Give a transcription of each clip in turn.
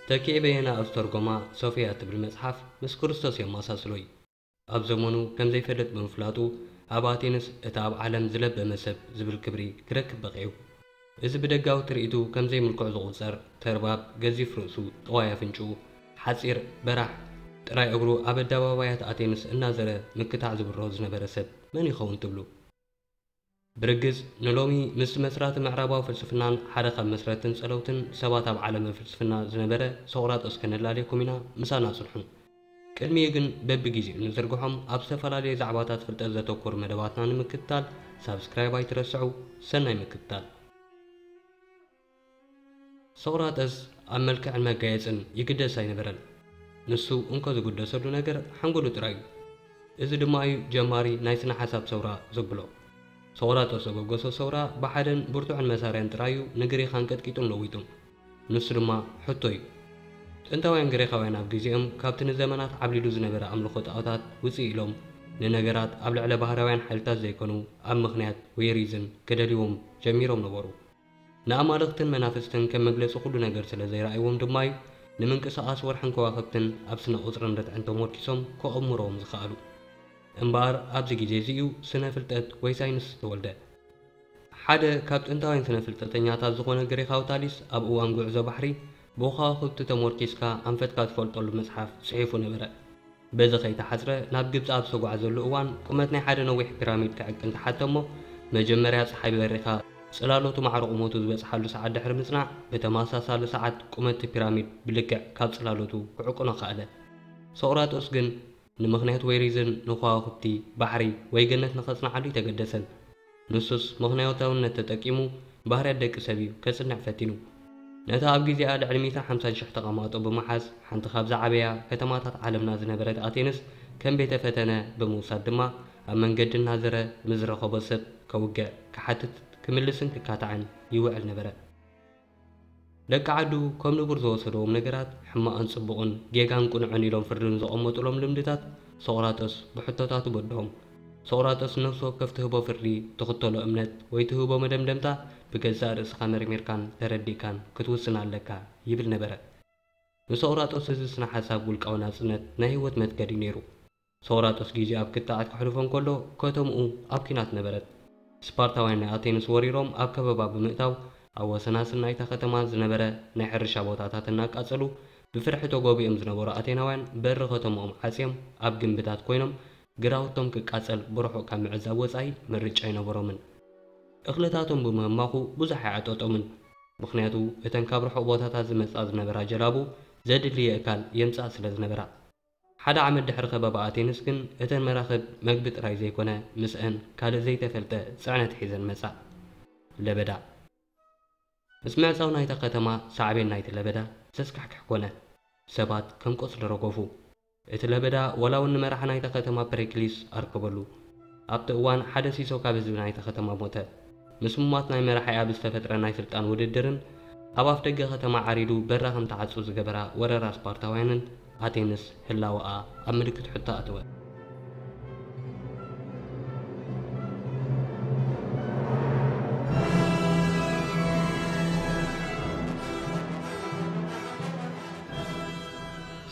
ተኪኤ በየነ ኣብ ዝተርጎማ ሶፍያ እትብል መጽሓፍ ምስ ክርስቶስ የመሳስሎ እዩ። ኣብ ዘመኑ ከም ዘይፈልጥ ብምፍላጡ ኣብ ኣቴንስ እቲ ኣብ ዓለም ዝለበመ ሰብ ዝብል ክብሪ ክረክብ በቒዑ። እዚ ብደጋዊ ትርኢቱ ከም ዘይምልኩዕ ዝቑጸር ተርባብ፣ ገዚፍ ርእሱ፣ ጠዋይ ኣፍንጭኡ፣ ሓጺር በራሕ ጥራይ እግሩ ኣብ ኣደባባያት ኣቴንስ እናዘረ ምክታዕ ዝብሮ ዝነበረ ሰብ መን ይኸውን ትብሉ? ብርግጽ ንሎሚ ምስቲ መስራቲ ምዕራባዊ ፍልስፍናን ሓደ ካብ መስረትን ጸለውትን ሰባት ኣብ ዓለመ ፍልስፍና ዝነበረ ሶቕራጦስ ከነላልየኩም ኢና፣ ምሳና ጽንሑ። ቅድሚኡ ግን በብግዜኡ ንዝርግሖም ኣብ ዝተፈላለየ ዛዕባታት ፍልጠት ዘተኮሩ መደባትና ንምክትታል ሳብስክራይብ ኣይትረስዑ። ሰናይ ምክትታል። ሶቕራጠስ ኣብ መልክዕን መጋየጽን ይግደስ ኣይነበረን። ንሱ እንኮ ዝግደሰሉ ነገር ሓንጎሉ ጥራይ እዩ። እዚ ድማ እዩ ጀማሪ ናይ ስነ ሓሳብ ሰውራ ዘብሎ። ሶቕራጠስ ዘበገሶ ሰውራ ብሓደን ብርቱዕን መሳርያን ጥራይ እዩ ንግሪኻን ቀጥቂጡን ለዊጡን። ንሱ ድማ ሕቶ እዩ። ጥንታውያን ግሪኻውያን ኣብ ግዜኦም ካብቲ ንዘመናት ዓብሊሉ ዝነበረ ኣምልኾ ጣኦታት ውጽእ ኢሎም ንነገራት ኣብ ልዕለ ባህርያውያን ሓይልታት ዘይኮኑ ኣብ ምኽንያት ወይ ሪዝን ከደልይዎም ጀሚሮም ነበሩ። ንኣማልኽትን መናፍስትን ከም መግለጺ ኩሉ ነገር ስለ ዘይረኣይዎም ድማ እዩ ንምንቅስቓስ ወርሕን ከዋኽብትን ኣብ ስነ ቁጽርን ርትዕን ተሞርኪሶም ከእምርዎም ዝኸኣሉ። እምበኣር ኣብዚ ግዜ እዚ እዩ ስነ ፍልጠት ወይ ሳይንስ ዝተወልደ። ሓደ ካብ ጥንታውያን ስነ ፍልጠተኛታት ዝኾነ ግሪኻዊ ታሊስ ኣብ እዋን ጉዕዞ ባሕሪ ብኸዋኽብቲ ተሞርኪስካ ኣንፈትካ ትፈልጠሉ መጽሓፍ ጽሒፉ ነበረ። በዚ ከይተሓጽረ ናብ ግብጺ ኣብ ዝተጓዓዘሉ እዋን ቁመት ናይ ሓደ ነዊሕ ፒራሚድ ክዕቅን ተሓተ እሞ መጀመርያ ጸሓይ በሪኻ ጽላሎቱ ማዕረ ቁመቱ ዝበጽሓሉ ሰዓት ድሕሪ ምጽናዕ ብተመሳሳሊ ሰዓት ቁመት እቲ ፒራሚድ ብልክዕ ካብ ጽላሎቱ ክዕቅኖ ከኣለ። ሶቕራጦስ ግን ንምኽንያት ወይ ሪዝን ንኸዋኽብቲ፣ ባሕሪ ወይ ገነት ንኸጽንዓሉ ኣይተገደሰን። ንሱስ ምኽንያታውነት ተጠቂሙ ባህርያት ደቂ ሰብ እዩ ከጽንዕ ፈቲኑ። ነታ ኣብ ግዜኣ ልዕሊ ሚእትን ሓምሳን ሽሕ ተቐማጦ ብምሓዝ ሓንቲ ካብ ዝዓበያ ከተማታት ዓለምና ዝነበረት ኣቴንስ ከም ቤተ ፈተነ ብምውሳድ ድማ ኣብ መንገዲ እናዘረ ምስ ዝረኸቦ ሰብ ከውግዕ፣ ክሓትት፣ ክምልስን ክካታዕን ይውዕል ነበረ። ደቂ ዓዱ ከም ንቡር ዝወሰድዎም ነገራት ሕማቕን ጽቡቕን ጌጋን ቅኑዕን ኢሎም ፍርዲ ንዘቐመጡሎም ልምድታት ሶቕራጠስ ብሕቶታቱ በድሆም። ሶቕራጠስ ነፍሲ ወከፍ ትህቦ ፍርዲ፣ ትኽተሎ እምነት ወይ ትህቦ መደምደምታ ብገዛእ ርእስኻ መርሚርካን ተረዲእካን ክትውስን ኣለካ ይብል ነበረ። ንሶቕራጠስ እዚ ስነ ሓሳብ ውልቃዊ ናጽነት ናይ ህይወት መትከል እዩ ነይሩ። ሶቕራጠስ ግዜኡ ኣብ ክትዓት ከሕልፎ እንከሎ ከተምኡ ኣብ ኲናት ነበረት። ስፓርታውያን ናይ ኣቴንስ ወሪሮም ኣብ ከበባ ብምእታው ኣብ ወሰናስን ናይታ ከተማ ዝነበረ ናይ ሕርሻ ቦታታት እናቃጸሉ ብፍርሒ ተጎቢኦም ዝነበሩ ኣቴናውያን በሪ ከተምኦም ዓጽዮም ኣብ ግንብታት ኮይኖም ግራውቶም ክቃጸል ብርሑቕ ካብ ምዕዛብ ወጻኢ ምርጫ ኣይነበሮምን። እኽልታቶም ብምህማኹ ብዙሕ ኣይዓጠጦምን። ምኽንያቱ እተን ካብ ርሑቕ ቦታታት ዝመጻ ዝነበራ ጀላቡ ዘድሊ የእካል የምጽኣ ስለ ዝነበራ። ሓደ ዓመት ድሕሪ ከበባ ኣቴንስ ግን እተን መራኽብ መግቢ ጥራይ ዘይኮነ ምስአን ካልእ ዘይተፈልጠ ጽዕነት ሒዘን መጻ። ለበዳ። ምስ ምዕጻው ናይታ ከተማ ሳዕቤን ናይቲ ለበዳ ዘስካሕክሕ ኮነ። ሰባት ከም ቆጽሊ ረገፉ። እቲ ለበዳ ዋላ እውን ንመራሒ ናይታ ከተማ ፐሪክሊስ ኣርከበሉ። ኣብቲ እዋን ሓደ ሲሶ ካብ ህዝቢ ናይታ ከተማ ሞተ። ምስ ምሟት ናይ መራሒኣ ብዝተፈጥረ ናይ ስልጣን ውድድርን ኣብ ኣፍ ደገ ከተማ ዓሪዱ በራ ከም ትዓጹ ዝገበራ ወረራ ስፓርታውያንን ኣቴንስ ህላወኣ ኣብ ምልክት ሕቶ ኣተወ።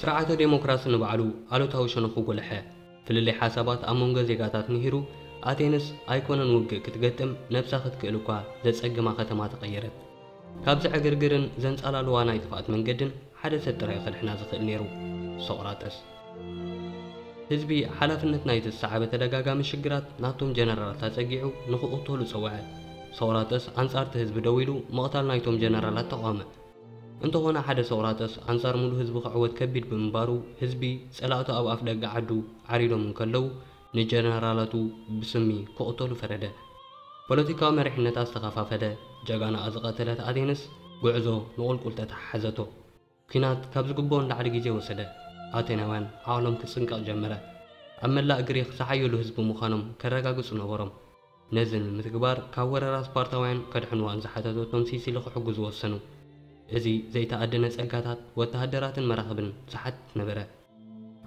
ስርዓተ ዴሞክራሲ ንባዕሉ ኣሉታዊ ሸነኹ ጎልሐ። ፍልልይ ሓሳባት ኣብ መንጎ ዜጋታት ንሂሩ፣ ኣቴንስ ኣይኮነን ውግእ ክትገጥም፣ ነብሳ ክትክእል እኳ ዘጸግማ ከተማ ተቐየረት። ካብዚ ዕግርግርን ዘንጻላልዋ ናይ ጥፍኣት መንገድን ሓደ ሰብ ጥራይ እዩ ከድሕና ዝኽእል ነይሩ፣ ሶቕራጠስ። ህዝቢ ሓላፍነት ናይቲ ዝሰዓበ ተደጋጋሚ ሽግራት ናብቶም ጀነራላት ኣጸጊዑ ንኽቕተሉ ጸውዐ። ሶቕራጠስ ኣንጻርቲ ህዝቢ ደው ኢሉ ምቕታል ናይቶም ጀነራላት ተቓወመ። እንተኾነ ሓደ ሶቕራጠስ ኣንጻር ሙሉእ ህዝቢ ክዕወት ከቢድ ብምንባሩ ህዝቢ ጸላእቱ ኣብ ኣፍ ደገ ዓዱ ዓሪዶም እንከለዉ ንጀነራላቱ ብስሚ ክቕተሉ ፈረደ። ፖለቲካዊ መሪሕነታ ዝተኸፋፈለ፣ ጀጋናኣ ዝቐተለት ኣቴንስ ጉዕዞ ንቑልቁል ተተሓሓዘቶ። ኲናት ካብ ዝግብኦ ንላዕሊ ግዜ ወሰደ። ኣቴናውያን ዓቕሎም ክጽንቀቕ ጀመረ። ኣብ መላእ ግሪኽ ዝሓየሉ ህዝቢ ምዃኖም ከረጋግጹ ነበሮም። ነዚ ንምትግባር ካብ ወረራ ስፓርታውያን ከድሕንዋ ንዝሓተተቶም ሲሲሊ ክሕግዙ ወሰኑ። እዚ ዘይተኣደነ ጸጋታት ወተሃደራትን መራኽብን ዝሓትት ነበረ።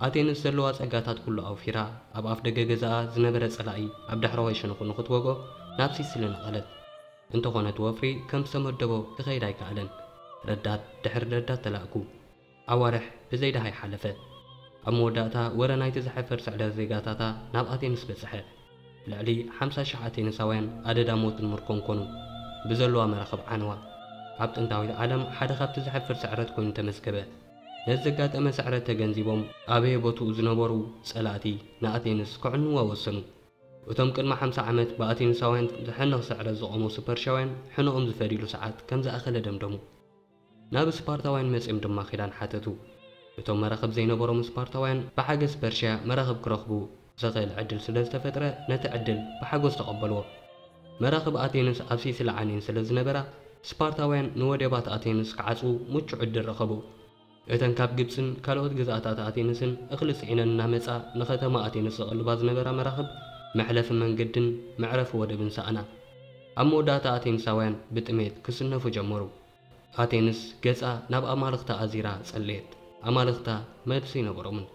ኣቴንስ ዘለዋ ጸጋታት ኩሉ ኣውፊራ፣ ኣብ ኣፍ ደገ ገዛኣ ዝነበረ ጸላኢ ኣብ ዳሕረዋይ ሸነኹ ንኽትወግኦ ናብ ሲሲሊ ነቐለት። እንተኾነ እቲ ወፍሪ ከም ዝተመደቦ ክኸይድ ኣይከኣለን። ረዳት ድሕሪ ረዳት ተላእኩ። ኣዋርሕ ብዘይ ደሃይ ሓለፈ። ኣብ መወዳእታ ወረ ናይቲ ዝሕፍር ስዕረት ዜጋታታ ናብ ኣቴንስ በጽሐ። ልዕሊ ሓምሳ ሽሕ ኣቴንሳውያን ኣደዳ ሞትን ምርኮን ኮኑ። ብዘለዋ መራኽብ ዓነዋ። ኣብ ጥንታዊት ዓለም ሓደ ካብቲ ዝሕፍር ስዕረት ኮይኑ ተመዝገበ። ነዚ ዘጋጠመ ስዕረት ተገንዚቦም ኣበየ ቦትኡ ዝነበሩ ጸላእቲ ንኣቴንስ ከዕንዋ ወሰኑ። እቶም ቅድሚ ሓምሳ ዓመት ብኣቴንሳውያን ዝሕነኽ ስዕረት ዝቐመሱ ፐርሻውያን ሕነኦም ዝፈድይሉ ሰዓት ከም ዝኣኸለ ደምደሙ። ናብ ስፓርታውያን መጺኦም ድማ ኪዳን ሓተቱ። እቶም መራኽብ ዘይነበሮም ስፓርታውያን ብሓገዝ ፐርሽያ መራኽብ ክረኽቡ ዘኽእል ዕድል ስለ ዝተፈጥረ ነቲ ዕድል ብሓጎስ ተቐበልዎ። መራኽብ ኣቴንስ ኣብ ሲሲሊ ዓንየን ስለ ዝነበራ ስፓርታውያን ንወደባት ኣቴንስ ክዓጽዉ ምቹእ ዕድል ረኸቡ። እተን ካብ ግብጽን ካልኦት ግዝኣታት ኣቴንስን እኽሊ ጽዒነን እናመጻ ንኸተማ ኣቴንስ ዝቕልባ ዝነበራ መራኽብ መሕለፊ መንገድን መዕረፊ ወደብን ሰኣና። ኣብ መወዳእታ ኣቴንሳውያን ብጥሜት ክስነፉ ጀመሩ። ኣቴንስ ገጻ ናብ ኣማልኽታ ኣዚራ ጸለየት። ኣማልኽታ መልሲ ኣይነበሮምን።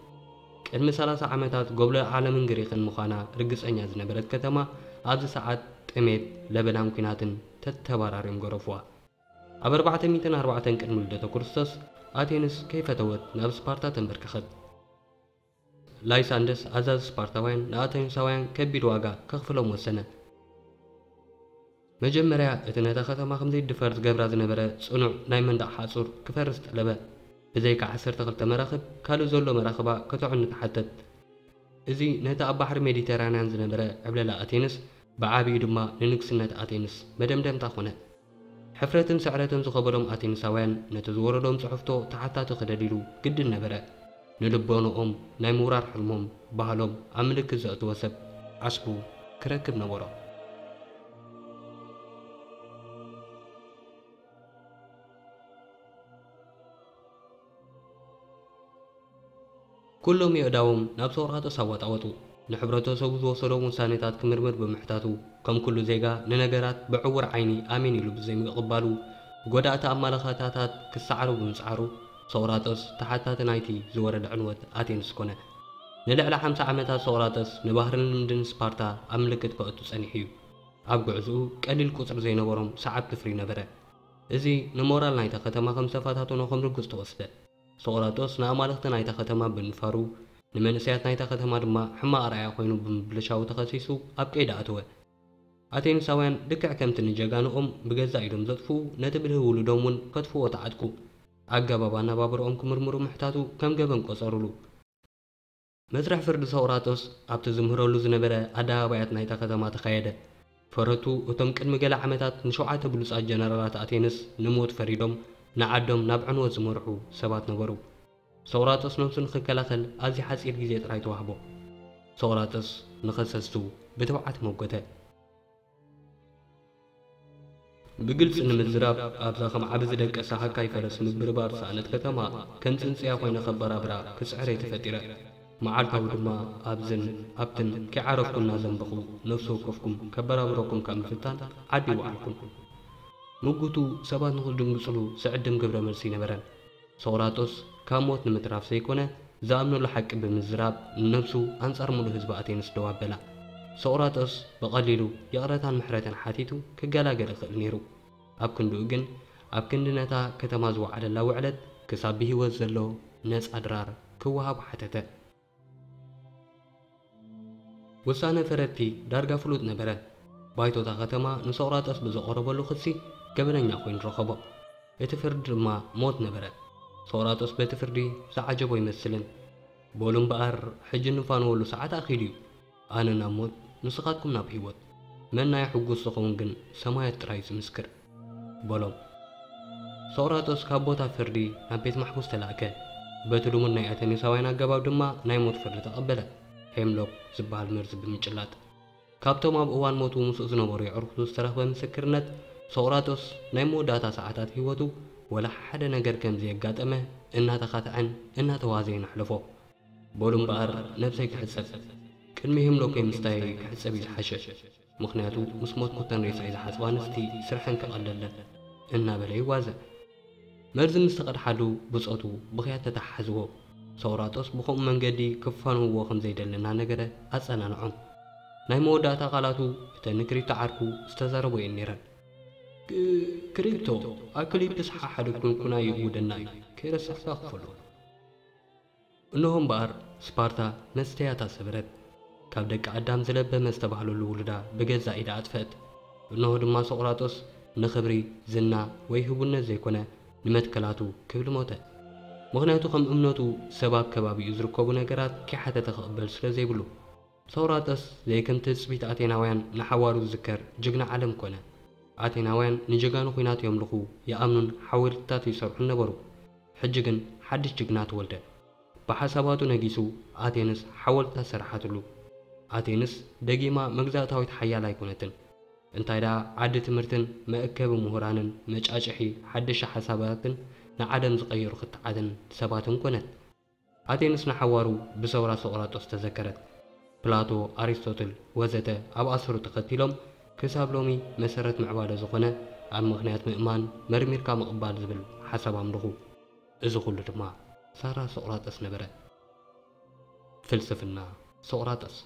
ቅድሚ ሰላሳ ዓመታት ጎብለል ዓለምን ግሪኽን ምዃና ርግጸኛ ዝነበረት ከተማ ኣብዚ ሰዓት ጥሜት፣ ለበዳን ኲናትን ተተባራርዮም ገረፍዋ። ኣብ ኣርባዕተ ሚእትን ኣርባዕተን ቅድሚ ልደተ ክርስቶስ ኣቴንስ ከይፈተወት ናብ ስፓርታ ተንበርከኸት። ላይሳንደስ ኣዛዚ ስፓርታውያን ንኣቴንሳውያን ከቢድ ዋጋ ከኽፍሎም ወሰነ። መጀመርያ እቲ ነታ ከተማ ከም ዘይድፈር ዝገብራ ዝነበረ ጽኑዕ ናይ መንደቕ ሓጹር ክፈርስ ጠለበ። ብዘይካ ዓሰርተ ክልተ መራኽብ ካልእ ዘሎ መራኽባ ከተዕኑ ተሓተት። እዚ ነቲ ኣብ ባሕሪ ሜዲተራንያን ዝነበረ ዕብለላ ኣቴንስ ብዓቢኡ ድማ ንንግስነት ኣቴንስ መደምደምታ ኮነ። ሕፍረትን ስዕረትን ዝኸበዶም ኣቴንሳውያን ነቲ ዝወረዶም ጽሑፍቶ ተሓታቲ ክደልይሉ ግድን ነበረ። ንልቦንኦም ናይ ምውራር ሕልሞም፣ ባህሎም ኣብ ምልክት ዘእትወ ሰብ ዓስቡ ክረክብ ነበሮ። ኩሎም የእዳዎም ናብ ሶቅራጦስ ኣዋጣወጡ። ንሕብረተሰቡ ዝወሰዶም ውሳኔታት ክምርምር ብምሕታቱ፣ ከም ኩሉ ዜጋ ንነገራት ብዕውር ዓይኒ ኣሜን ኢሉ ብዘይምቕባሉ፣ ጎዳእቲ ኣማለኻታታት ክሰዓሩ ብምጽዓሩ፣ ሶቅራጦስ ተሓታቲ ናይቲ ዝወረደ ዕንወት ኣቴንስ ኮነ። ንልዕሊ ሓምሳ ዓመታት ሶቅራጦስ ንባህርን ልምድን ስፓርታ ኣብ ምልክት ከእቱ ጸኒሑ እዩ። ኣብ ጉዕዝኡ ቀሊል ቁጽሪ ዘይነበሮም ሰዓብቲ ፍርዩ ነበረ። እዚ ንሞራል ናይታ ከተማ ከም ዝተፈታተኖ ከም ርጉጽ ተወስደ። ሶቅራጦስ ንኣማልኽቲ ናይታ ከተማ ብምድፋሩ፣ ንመንእሰያት ናይታ ከተማ ድማ ሕማቕ ኣርኣያ ኮይኑ ብምብልሻዉ ተኸሲሱ ኣብ ቀይዲ ኣተወ። ኣቴንሳውያን ልክዕ ከምቲ ንጀጋንኦም ብገዛእ ኢዶም ዘጥፍኡ፣ ነቲ ብልህ ውሉዶም እውን ከጥፍዎ ተዓጥቁ። ኣገባብ ኣነባብርኦም ክምርምሩ ምሕታቱ ከም ገበን ቆጸሩሉ። መስርሕ ፍርዲ ሶቅራጦስ ኣብቲ ዝምህረሉ ዝነበረ ኣደባባያት ናይታ ከተማ ተኻየደ። ፈረቱ እቶም ቅድሚ ገለ ዓመታት ንሸውዓተ ብሉጻት ጀነራላት ኣቴንስ ንሞት ፈሪዶም ንዓዶም ናብ ዕንወት ዝመርሑ ሰባት ነበሩ። ሶቅራጦስ ነብሱ ንኽከላኸል ኣዝዩ ሓጺር ግዜ ጥራይ ተዋህቦ። ሶቅራጦስ ንኸሰስቱ ብትብዓት መጎተ። ብግልጺ ንምዝራብ፣ ኣብዛ ከም ዓቢ ዝደቀሰ ሃካይ ፈረስ ምብርባር ዝሰኣነት ከተማ፣ ከም ጽንጽያ ኮይነ ከበራብራ ክጽዕር እየ ተፈጢረ። መዓልታዊ ድማ ኣብዝን ኣብትን ከይዓረፍኩ እናዘንበኹ፣ ነፍሲ ወከፍኩም ከበራብረኩም ካብ ምፍታን ዓዲ ይወዓልኩ። ምጉቱ ሰባት ንኽድንግጽሉ ዝዕድም ግብረ መልሲ ኣይነበረን። ሶቅራጦስ ካብ ሞት ንምትራፍ ዘይኮነ፣ ዝኣምነሉ ሓቂ ብምዝራብ ንነብሱ ኣንጻር ምሉእ ህዝቢ ኣቴንስ ደው ኣበላ። ሶቅራጦስ ብቐሊሉ ይቕረታን ምሕረትን ሓቲቱ ክገላገል ይኽእል ነይሩ። ኣብ ክንድኡ ግን፣ ኣብ ክንዲ ነታ ከተማ ዝወዓለላ ውዕለት፣ ክሳብ ብህይወት ዘሎ ነጻ ድራር ክወሃቦ ሓተተ። ውሳነ ፈረድቲ ዳርጋ ፍሉጥ ነበረ። ባይቶ እታ ከተማ ንሶቅራጦስ ብዘቕረበሉ ክሲ ገበነኛ ኮይኑ ረኸቦ። እቲ ፍርዲ ድማ ሞት ነበረ። ሶቅራጦስ በቲ ፍርዲ ዝዓጀቦ ኣይመስልን። በሉ እምበኣር፣ ሕጂ እንፋነወሉ ሰዓት ኣኺሉ እዩ። ኣነ ናብ ሞት፣ ንስኻትኩም ናብ ህይወት። መን ናይ ሕጉስ ዝኸውን ግን ሰማያት ጥራይ ዝምስክር። በሎም። ሶቅራጦስ ካብ ቦታ ፍርዲ ናብ ቤት ማሕቡስ ተላእከ። በቲ ልሙድ ናይ ኣቴኔሳውያን ኣገባብ ድማ ናይ ሞት ፍርዲ ተቐበለ። ሄምሎክ ዝበሃል መርዚ ብምጭላጥ። ካብቶም ኣብ እዋን ሞቱ ምስኡ ዝነበሩ የዕሩኽቱ ዝተረኽበ ምስክርነት፣ ሶቅራጦስ ናይ መወዳእታ ሰዓታት ህይወቱ ወላ ሓደ ነገር ከም ዘየጋጠመ እናተኻትዐን እናተዋዘየን ኣሕለፎ። በሉ እምበኣር ነብሰይ ክሕጸብ፣ ቅድሚ ሄምሎከይ ምስታየይ ክሕጸብ እዩ ዝሓሸ። ምኽንያቱ ምስ ሞትኩ እተን ሬሳይ ዝሓጽባ ኣንስቲ ስርሐን ክቐለለን፣ እናበለ ይዋዘ። መርዚ ምስ ተቐድሓሉ ብጾቱ ብኽያት ተተሓሕዝዎ። ሶቅራጦስ ብኸምኡ መንገዲ ክፋነውዎ ከም ዘይደሊ እናነገረ ኣጸናንዖም። ናይ መወዳእታ ቃላቱ እተን ንክሪፕቶ ዓርኩ ዝተዛረቦ እየን ነይረን። ክ-፣ ክሪፕቶ፣ ኣክሊፕስ ሓሓደ ኩንኩና ይእውደና እዩ፣ ከይረሳሕካ ክፈሎ። እንሆ እምበኣር፣ ስፓርታ መስተያታ ሰበረት። ካብ ደቂ ኣዳም ዝለበመ ዝተባህለሉ ውሉዳ ብገዛእ ኢዳ ኣጥፈአት። እንሆ ድማ ሶቕራጦስ ንኽብሪ፣ ዝና ወይ ህቡነት ዘይኮነ፣ ንመትከላቱ ክብል ሞተ። ምኽንያቱ፣ ከም እምነቱ፣ ሰብ ኣብ ከባቢኡ ዝርከቡ ነገራት ከይሓተተ ክቕበል ስለ ዘይብሉ። ሶቕራጠስ ዘይከም ትጽቢት ኣቴናውያን ንሓዋሩ ዝዝከር ጅግና ዓለም ኮነ። ኣቴናውያን ንጀጋኑ ኲናት የምልኹ፣ ይኣምኑን ሓወልትታት ይሰርሑን ነበሩ። ሕጂ ግን ሓድሽ ጅግና ተወልደ። ብሓሳባቱ ነጊሱ ኣቴንስ ሓወልትታት ሰራሓትሉ። ኣቴንስ ደጊማ መግዛእታዊት ሓያል ኣይኮነትን። እንታይ ደኣ ዓዲ ትምህርትን መእከቢ ምሁራንን መጫጭሒ ሓደሽቲ ሓሳባትን ንዓለም ዝቐየሩ ክትዓትን ሰባትን ኮነት። ኣቴንስ ንሓዋሩ ብሰውራ ሶቕራጦስ ተዘከረት። ፕላቶ፣ ኣሪስቶትል ወዘተ ኣብ ኣሰሩ ተኸቲሎም ክሳብ ሎሚ መሰረት ምዕባለ ዝኾነ ኣብ ምኽንያት ምእማን መርሚርካ ምቕባል ዝብል ሓሳብ ኣምልኹ። እዚ ኩሉ ድማ ሳራ ሶቕራጠስ ነበረ። ፍልስፍና ሶቕራጠስ።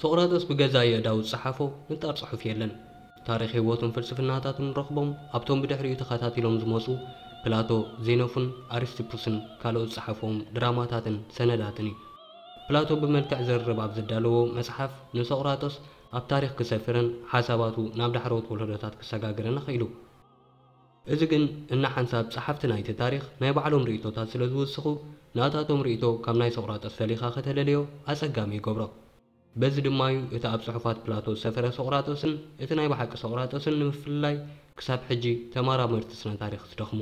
ሶቕራጠስ ብገዛእ የእዳው ዝጸሓፎ ንጣር ጽሑፍ የለን። ታሪኽ ህይወቱን ፍልስፍናታቱን ንረኽቦም ኣብቶም ብድሕሪኡ ተኸታቲሎም ዝመጹ ፕላቶ፣ ዜኖፉን ኣሪስቲፑስን ካልኦት ዝጸሓፎም ድራማታትን ሰነዳትን እዩ። ፕላቶ ብመልክዕ ዝርርብ ኣብ ዘዳለዎ መጽሓፍ ንሶቕራጠስ ኣብ ታሪኽ ክሰፍርን ሓሳባቱ ናብ ዳሕረዎት ወለዶታት ክሰጋግርን ኣኽኢሉ። እዚ ግን እናሓንሳብ ጸሓፍቲ ናይቲ ታሪኽ ናይ ባዕሎም ርእይቶታት ስለ ዝውስኹ፣ ናታቶም ርእይቶ ካብ ናይ ሶቕራጠስ ፈሊኻ ከተለልዮ ኣጸጋሚ ይገብሮ። በዚ ድማ እዩ እቲ ኣብ ጽሑፋት ፕላቶ ዝሰፈረ ሶቕራጠስን እቲ ናይ ብሓቂ ሶቕራጠስን ንምፍልላይ ክሳብ ሕጂ ተመራመርቲ ስነ ታሪኽ ዝደኽሙ።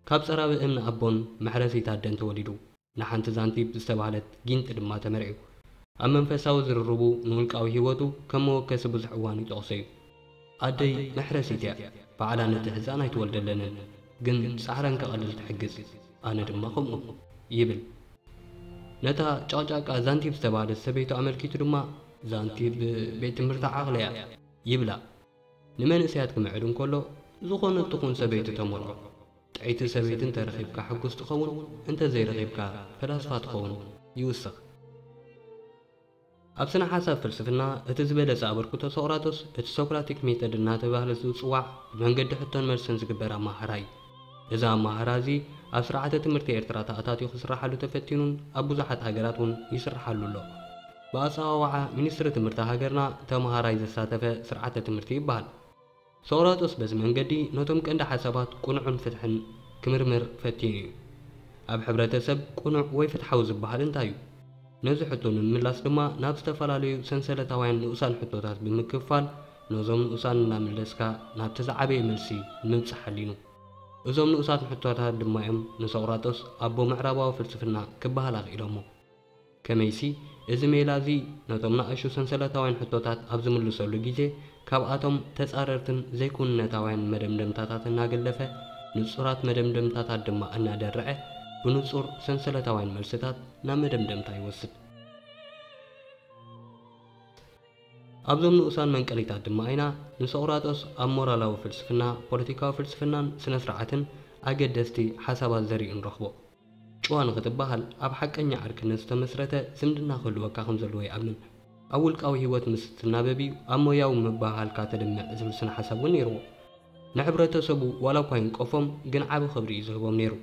ካብ ጸራቢ እምኒ ኣቦን መሕረሲት ኣደን ተወሊዱ። ንሓንቲ ዛንቲብ ዝተባህለት ጊንጢ ድማ ተመርዕዩ። ኣብ መንፈሳዊ ዝርርቡ ንውልቃዊ ህይወቱ ከም መወከሲ ብዙሕ እዋን ይጠቕሶ እዩ። ኣደይ መሕረሲት እያ፣ ባዕላ ነቲ ህጻን ኣይትወልደለንን፣ ግን ጻዕረን ከቐልል ትሕግዝ፣ ኣነ ድማ ከምኡ ይብል። ነታ ጫቅጫቃ ዛንቲብ ዝተባህለት ሰበይቱ ኣመልኪቱ ድማ ዛንቲብ ቤት ትምህርቲ ዓቕሊ እያ ይብላ። ንመንእሰያት ክምዕድ እንከሎ ዝኾነት ትኹን ሰበይቲ ተመርዖ። ጥዕይቲ ሰበይቲ እንተረኺብካ ሕጉስ ትኸውን፣ እንተዘይረኺብካ ፈላስፋ ትኸውን ይውስኽ። ኣብ ስነ ሓሳብ ፍልስፍና እቲ ዝበለጸ ኣበርክቶ ሶቅራጦስ እቲ ሶክራቲክ ሜተድ እናተባህለ ዝጽዋዕ ብመንገዲ ሕቶን መልስን ዝግበር ኣማህራ እዩ። እዚ ኣማህራ እዚ ኣብ ስርዓተ ትምህርቲ ኤርትራ ተኣታትዩ ክስርሓሉ ተፈቲኑን ኣብ ብዙሓት ሃገራት እውን ይስርሓሉ ኣሎ። ብኣጸዋውዓ ሚኒስትሪ ትምህርቲ ሃገርና ተመሃራይ ዘሳተፈ ስርዓተ ትምህርቲ ይበሃል። ሶቅራጦስ በዚ መንገዲ ነቶም ቀንዲ ሓሳባት ቅኑዕን ፍትሕን ክምርምር ፈቲኑ እዩ። ኣብ ሕብረተሰብ ቅኑዕ ወይ ፍትሓዊ ዝበሃል እንታይ እዩ? ነዚ ሕቶ ንምምላስ ድማ ናብ ዝተፈላለዩ ሰንሰለታውያን ንኡሳን ሕቶታት ብምክፋል ነዞም ንኡሳን እናመለስካ ናብቲ ዝዓበየ መልሲ ንምብጻሕ ኣሊኑ። እዞም ንኡሳን ሕቶታት ድማ እዮም ንሶቅራጦስ ኣቦ ምዕራባዊ ፍልስፍና ክበሃል ኣኽኢሎሞ። ከመይሲ፣ እዚ ሜላ እዚ ነቶም ንኣሽቱ ሰንሰለታውያን ሕቶታት ኣብ ዝምልሰሉ ግዜ፣ ካብኣቶም ተጻረርትን ዘይክውንነታውያን መደምደምታታት እናገለፈ፣ ንጹራት መደምደምታታት ድማ እናደርዐ፣ ብንጹር ሰንሰለታውያን መልስታት ናብ መደምደምታ ይወስድ። ኣብዞም ንኡሳን መንቀሊታት ድማ ኢና ንሶቅራጦስ ኣብ ሞራላዊ ፍልስፍና፣ ፖለቲካዊ ፍልስፍናን ስነ-ስርዓትን ኣገደስቲ ሓሳባት ዘሪኡ ንረኽቦ። ጭዋ ንኽትበሃል ኣብ ሓቀኛ ዓርክነት ዝተመስረተ ዝምድና ክህልወካ ከም ዘለዎ ይኣምን። ኣብ ውልቃዊ ህይወት ምስ እትናበብ እዩ ኣብ ሞያዊ ምብህሃልካ ተድምዕ ዝብል ስነ ሓሳብ እውን ነይርዎ። ንሕብረተሰቡ ዋላ እኳ ይንቀፎም ግን ዓቢ ክብሪ እዩ ዝህቦም ነይሩ።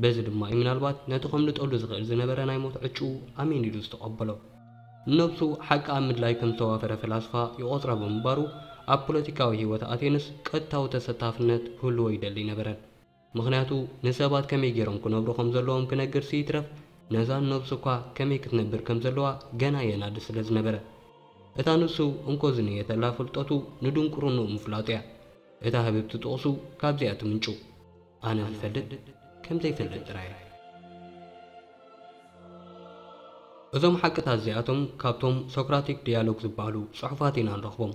በዚ ድማ እዩ ምናልባት ነቲ ከምልጠሉ ዝኽእል ዝነበረ ናይ ሞት ዕጭኡ ኣሜን ኢሉ ዝተቐበሎ። ንነብሱ ሓቂ ኣብ ምድላይ ከም ዝተዋፈረ ፈላስፋ ይቖጽራ ብምንባሩ ኣብ ፖለቲካዊ ህይወት ኣቴንስ ቀጥታዊ ተሰታፍነት ክህልዎ ይደሊ ኣይነበረን። ምኽንያቱ ንሰባት ከመይ ገይሮም ክነብሩ ከም ዘለዎም ክነግርሲ ይትረፍ ነዛ ንነብሱ እኳ ከመይ ክትነብር ከም ዘለዋ ገና የናዲ ስለ ዝነበረ። እታ ንሱ እንኮ ዝንየተላ ፍልጠቱ ንድንቁርንኡ ምፍላጡ እያ። እታ ህብብቲ ጥቕሱ ካብዚኣ ትምንጩ። ኣነ ዝፈልጥ ከም ዘይፈልጥ ጥራይ እየ። እዞም ሓቅታት እዚኣቶም ካብቶም ሶክራቲክ ዲያሎግ ዝበሃሉ ጽሑፋት ኢና ንረኽቦም።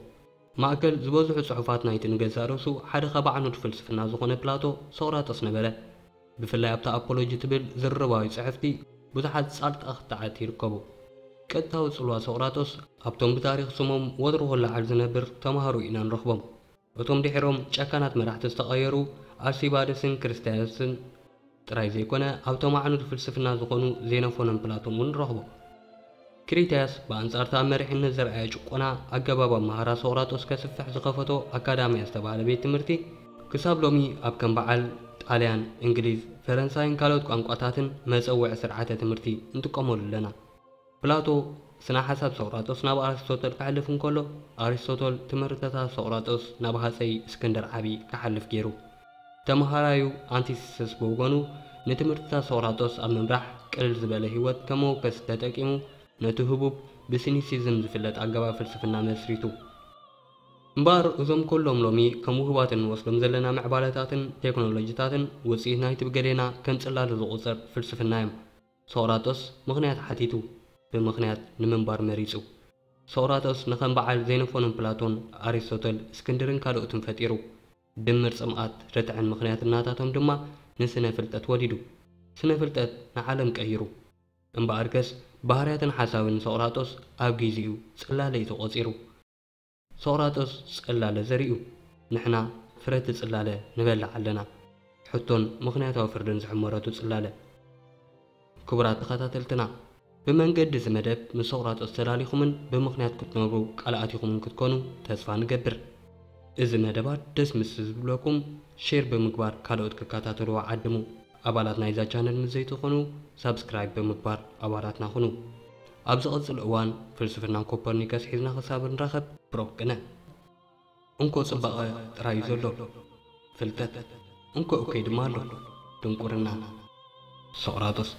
ማእከል ዝበዝሑ ጽሑፋት ናይቲ ንገዛእ ርእሱ ሓደ ካብ ኣዕኑድ ፍልስፍና ዝኾነ ፕላቶ ሶቅራጠስ ነበረ። ብፍላይ ኣብታ ኣፖሎጂ ትብል ዝርርባዊ ጽሕፍቲ ብዙሓት ጻልጣ ክትዓት ይርከቡ። ቀጥታዊ ጽልዋ ሶቅራጦስ ኣብቶም ብታሪኽ ስሞም ወትሩ ክለዓል ዝነብር ተማሃሮ ኢና ንረኽቦም። እቶም ድሒሮም ጨካናት መራሕቲ ዝተቐየሩ ኣልሲባደስን ክርስታዮስን ጥራይ ዘይኮነ ኣብቶም ኣዕኑድ ፍልስፍና ዝኾኑ ዜኖፎንን ፕላቶን እውን ንረኽቦ። ክሪታያስ ብኣንጻር እቲ ኣብ መሪሕነት ዘርኣዮ ጭቆና ኣገባብ ኣመሃራ ሶቅራጦስ ከስፍሕ ዝኸፈቶ ኣካዳምያ ዝተባህለ ቤት ትምህርቲ ክሳብ ሎሚ ኣብ ከም በዓል ጣልያን፣ እንግሊዝ፣ ፈረንሳይን ካልኦት ቋንቋታትን መጸውዒ ስርዓተ ትምህርቲ ንጥቀመሉ ኣለና። ፕላቶ ስነ ሓሳብ ሶቅራጦስ ናብ ኣሪስቶተል ክሕልፍ እንከሎ፣ ኣሪስቶተል ትምህርትታት ሶቅራጦስ ናብ ሃጸይ እስክንድር ዓቢ ክሓልፍ ገይሩ። ተመሃራዩ ኣንቲሲሰስ ብወገኑ፣ ንትምህርትታት ሶቅራጦስ ኣብ ምምራሕ ቅልል ዝበለ ህይወት ከም መወከሲ ተጠቂሙ፣ ነቲ ህቡብ ብሲኒሲዝም ዝፍለጥ ኣገባብ ፍልስፍና መስሪቱ። እምበኣር፣ እዞም ኩሎም ሎሚ ከም ውሁባት እንወስዶም ዘለና ምዕባለታትን ቴክኖሎጂታትን ውጽኢት ናይቲ ብገሌና ከም ጽላለ ዝቑጸር ፍልስፍና እዮም። ሶቅራጦስ ምኽንያት ሓቲቱ፣ ብምኽንያት ንምንባር መሪጹ። ሶቅራጦስ ንኸም በዓል ዜኖፎንን ፕላቶን፣ ኣሪስቶተል፣ እስክንድርን ካልኦትን ፈጢሩ። ድምር ጽምኣት፣ ርትዕን ምኽንያትነታቶም ድማ ንስነ ፍልጠት ወሊዱ። ስነ ፍልጠት ንዓለም ቀይሩ። እምበኣርከስ፣ ባህርያትን ሓሳብን ሶቅራጦስ ኣብ ግዜኡ ጽላለ እዩ ተቖጺሩ። ሶቅራጦስ ጽላለ ዘሪኡ፣ ንሕና ፍረ እቲ ጽላለ ንበልዕ ኣለና። ሕቶን ምኽንያታዊ ፍርድን ዝሕመረቱ ጽላለ። ክቡራት ተኸታተልትና፣ ብመንገዲ እዚ መደብ ምስ ሶቅራጦስ ተላሊኹምን ብምኽንያት ክትነብሩ ቃል ኣቲኹምን ክትኮኑ ተስፋ ንገብር። እዚ መደባት ደስ ምስ ዝብለኩም፣ ሼር ብምግባር ካልኦት ክከታተልዎ ዓድሙ። ኣባላት ናይዛ ቻነል ምስ ዘይትኾኑ፣ ሳብስክራይብ ብምግባር ኣባላትና ኩኑ። ኣብ ዝቐጽል እዋን፣ ፍልስፍና ኮፐርኒከስ ሒዝና ክሳብ ንራኸብ፣ ብሩኽ ቅነ። እንኮ ጽባቐ ጥራይ እዩ ዘሎ። ፍልጠት እንኮ እኮይ ድማ ኣሎ። ድንቁርና። ሶቅራጦስ